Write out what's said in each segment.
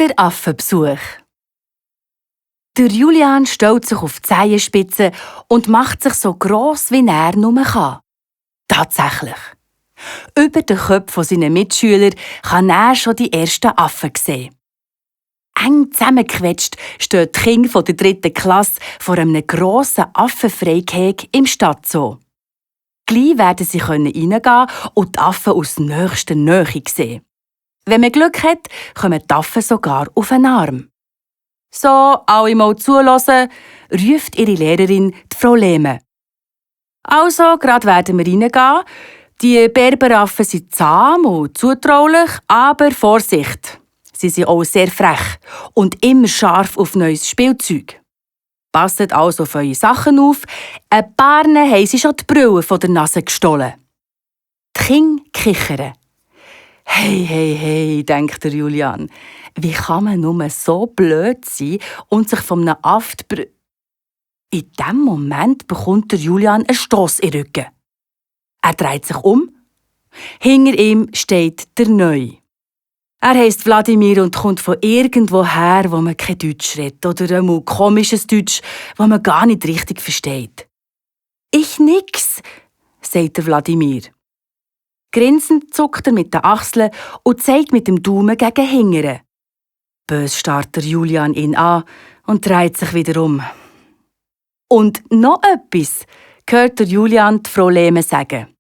Der Affenbesuch. Der Julian stellt sich auf die Zehenspitze und macht sich so gross, wie er nur kann. Tatsächlich. Über den Köpfen seiner Mitschüler kann er schon die ersten Affen sehen. Eng zusammengequetscht stehen die Kinder der 3. Klasse vor einem grossen Affenfreigehege im Stadtzoo. Gleich werden sie reingehen und die Affen aus nächster Nähe sehen. Wenn man Glück hat, kommen die Affen sogar auf den Arm. «So, alle mal zuhören», ruft ihre Lehrerin, die Frau Lehme. «Also, gerade werden wir reingehen. Die Berberaffen sind zahm und zutraulich, aber Vorsicht! Sie sind auch sehr frech und immer scharf auf neues Spielzeug. Passet also auf eure Sachen auf, ein paar haben sie schon die Brille von der Nase gestohlen.» Die Kinder kichern. «Hey», denkt der Julian. «Wie kann man nur so blöd sein und sich von einem Aft In diesem Moment bekommt der Julian einen Stoss in den Rücken. Er dreht sich um. Hinter ihm steht der Neu. Er heisst Wladimir und kommt von irgendwoher, wo man kein Deutsch redet oder ein komisches Deutsch, das man gar nicht richtig versteht. «Ich nix», sagt der Wladimir. Grinsend zuckt er mit den Achseln und zeigt mit dem Daumen gegen Hingere. Bös starrt der Julian ihn an und dreht sich wieder um. Und noch etwas hört der Julian die Frau Lehme sagen.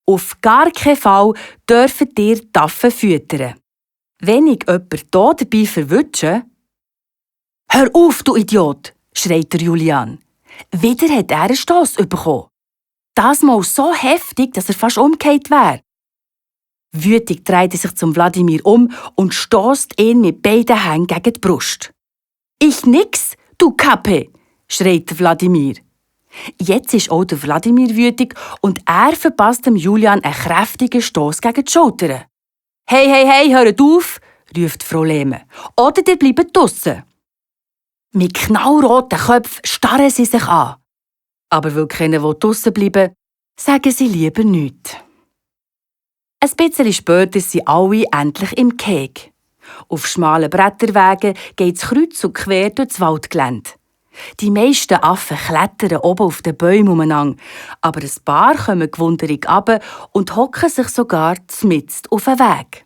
«Auf gar keinen Fall dürfen ihr die Affen füttern. Wenn ich jemanden hier dabei verwünsche...» «Hör auf, du Idiot!» schreit der Julian. Wieder hat er einen Stoss bekommen. Das Mal so heftig, dass er fast umgekehrt wäre. Wütig dreht er sich zum Wladimir um und stößt ihn mit beiden Händen gegen die Brust. «Ich nix, du Kappe!» schreit der Wladimir. Jetzt ist auch der Wladimir wütig und er verpasst dem Julian einen kräftigen Stoss gegen die Schultern. Hey, hört auf!» ruft Frau Lehme. «Oder ihr bleibt draussen!» Mit knallroten Köpfen starren sie sich an. Aber weil keiner draussen bleiben will, sagen sie lieber nichts. Ein bisschen später sind alle endlich im Gehege. Auf schmalen Bretterwegen geht es kreuz und quer durchs Waldgelände. Die meisten Affen klettern oben auf den Bäumen umeinander, aber ein paar kommen gewundrig runter und hocken sich sogar zmitzt auf den Weg.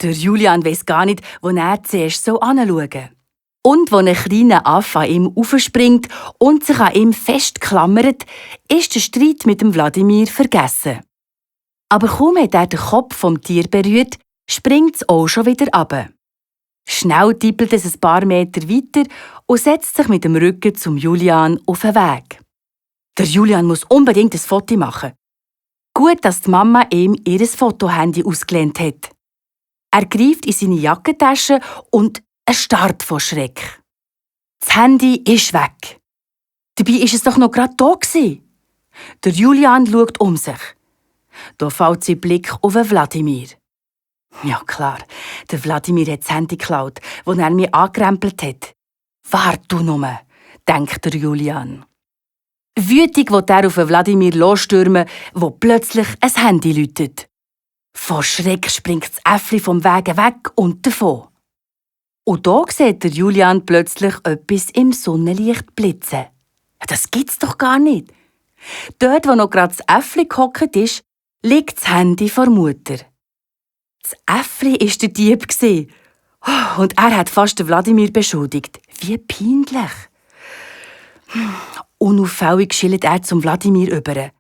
Der Julian weiss gar nicht, wo er zuerst hinschauen soll. Und als ein kleiner Affe an ihm aufspringt und sich an ihm festklammert, ist der Streit mit dem Wladimir vergessen. Aber kaum hat er den Kopf vom Tier berührt, springt es auch schon wieder runter. Schnell tippelt es ein paar Meter weiter und setzt sich mit dem Rücken zum Julian auf den Weg. Der Julian muss unbedingt ein Foto machen. Gut, dass die Mama ihm ihr Fotohandy ausgelehnt hat. Er greift in seine Jackentasche und er starrt vor Schreck. Das Handy ist weg. Dabei war es doch noch gerade da. Der Julian schaut um sich. Da fällt sein Blick auf Wladimir. Ja klar, der Wladimir hat das Handy geklaut, das er mir angerempelt hat. «Wart du nur», denkt der Julian. Wütig will er auf Wladimir losstürmen, wo plötzlich ein Handy läutet. Vor Schreck springt das Äffli vom Weg weg und davon. Und da sieht der Julian plötzlich etwas im Sonnenlicht blitzen. Das gibt's doch gar nicht. Dort, wo noch gerade das Äffli gehockt ist, liegt das Handy vor Mutter. Das Äffli war der Dieb. Und er hat fast den Wladimir beschuldigt. Wie peinlich. Unauffällig schillt er zum Wladimir über.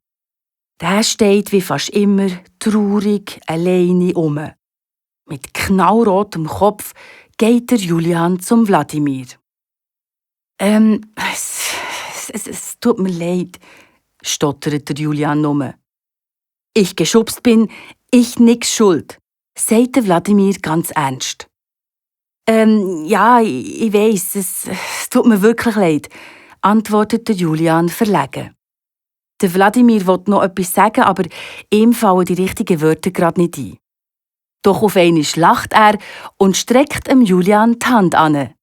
Der steht wie fast immer traurig alleine um. Mit knallrotem Kopf geht der Julian zum Wladimir. Es tut mir leid, stottert der Julian nur. «Ich geschubst bin, ich nix schuld», sagt der Wladimir ganz ernst. Ja, ich weiss, es tut mir wirklich leid», antwortet der Julian verlegen. Der Wladimir will noch etwas sagen, aber ihm fallen die richtigen Wörter gerade nicht ein. Doch auf einmal lacht er und streckt dem Julian die Hand an.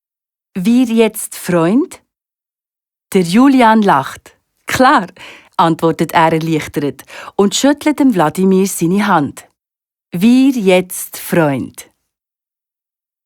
«Wir jetzt Freund?» Der Julian lacht. «Klar», antwortet er erleichtert und schüttelt dem Wladimir seine Hand. «Wir jetzt Freund.»